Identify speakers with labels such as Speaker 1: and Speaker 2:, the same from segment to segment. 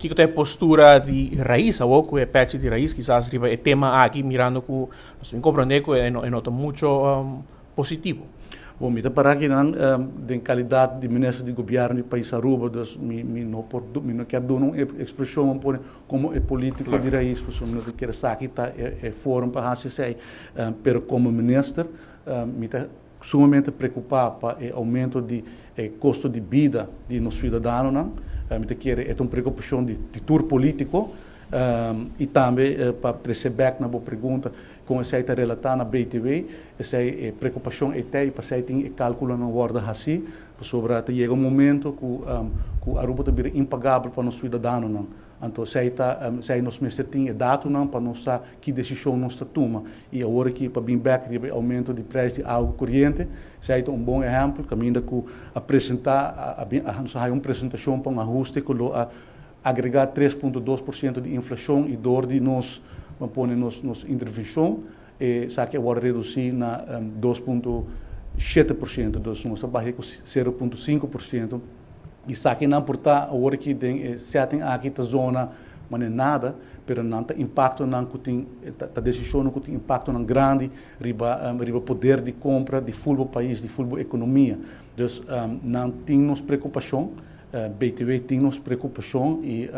Speaker 1: Kiko ta e postura di Raiz awor ku e pèchi di Raiz kisas riba e tema aki mirando ku nos tin komprondé ku e no ta mucho positivo?
Speaker 2: Bon, mi ta para akinan den kalidat di minister di gobièrnu di pais Aruba, dus mi mi no por mi no kier duna un ekspreshon un pone komo e politiko di Raiz pasobra mi no ta kier esaki ta e forum pa hasi esei, pero komo minister mi ta sumamente preocupa pa e aumento di e costo di bida di nos ciudadanonan. Mi ta kere e ta un preocupacion di tur politico y tambe pa trece bek na bo pregunta con esey ta relata na BTW, esey e preocupacion ey ta y pasey tin e calculonan wordo haci pasobra ta yega un momento cu cu Aruba ta bira impagabel pa nos ciudadanonan. Anto esei ta esei nos mester tin e datonan pa nos sa ki desishon nos ta tuma. I awor aki pa bin bek riba e oumento di preis di awa koriente, esei ta un bon ehèmpel kaminda ku a presentá a bin nos a haya un presentashon pa un ahuste ku lo a agregá 3.2% di inflashon i dor di nos a pone nos nos intervenshon esaki a wòrdu redusí na 2.7%, dus nos ta baha ku 0.5%. Esakinan por ta awor aki den e setting aki ta zona manera nada, pero nan ta impactonan cu tin, ta decisionnan cu tin impactonan grandi riba riba poder di compra di ful bo pais, di ful bo economia. Dus nan tin nos preocupacion, BTW tin nos preocupacion y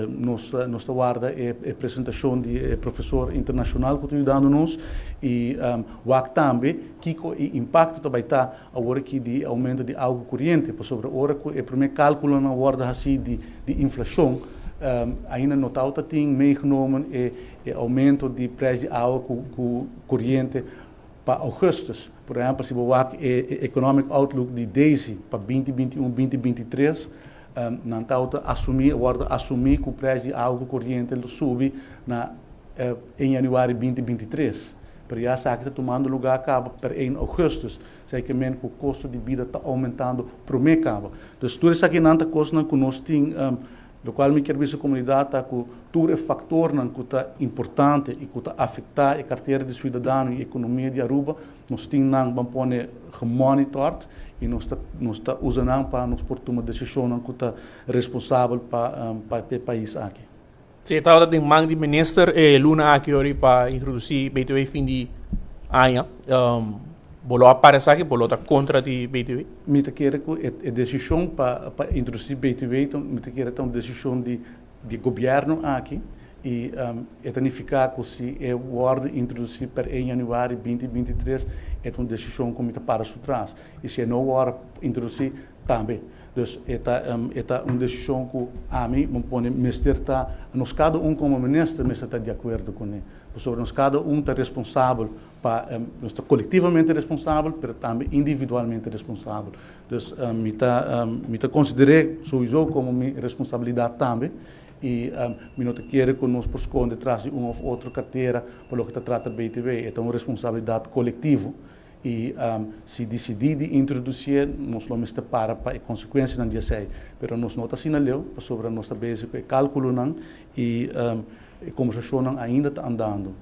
Speaker 2: nos nos ta warda e presentacion di e profesor internacional cu ta yudando nos y wak tambe kico e impacto ta bay ta Awor aki di e aumento di awa ku koriente, pasobra ora ku e promé kálkulonan wòrdu hasí di di inflashon, ainda no tabata tin meegenomen e e aumento di preis di awa ku ku koriente pa ougùstùs. Por ehèmpel, si bo wak e e economic outlook di DESI pa 2021, 2023, nan tabata asumí, a wòrdu asumí ku preis di awa ku koriente lo subi na 1 januari 2023. Pero ya esaki ta tumando lugá kaba per 1 ougùstùs. Esaki ke men ku kosto di bida ta oumentando promé kaba. Dus tur esakinan ta kosnan ku nos tin, lokual mi kier bisa komunidat ta ku tur e faktornan ku ta importante i ku ta afektá e kartera di suidadano i ekonomia di Aruba, nos tin nan ban pone gemonitòrt i nos ta nos ta usa nan pa nos por tuma desishonnan ku ta responsabel pa pa e pais aki.
Speaker 1: Si e tabata den man di minister e luna aki ori pa introduci BTW fin di aña, bo lo a para esaki? Bo lo ta contra di BTW?
Speaker 2: Mi ta kere cu e decision pa pa introduci BTW ta mi ta kere ta un decision di di gobierno aki y e ta nifica cu si e wordo introduci per 1 januari 2023 e ta un decision cu mi ta para su tras y si e no wordo introduci tambe. Dus e ta e ta un desishon ku ami bo pone mester ta, nos kada un komo minister mester ta di akuerdo kuné. Pasobra nos kada un ta responsabel pa, nos ta kolektivamente responsabel pero tambe individualmente responsabel. Dus mi ta mi ta konsider'é souiso komo mi responsabilidat tambe i mi no ta kere ku nos por skonde tras di un òf otro kartera pa loke ta trata BTW. E ta un responsabilidat kolektivo. I si disidí di introdusié, nos lo mester para pa e konsekuensianan di esei. Pero nos no ta asina leu, pasobra nos ta bezig ku e kálkulonan i e kombersashonnan ainda ta andando.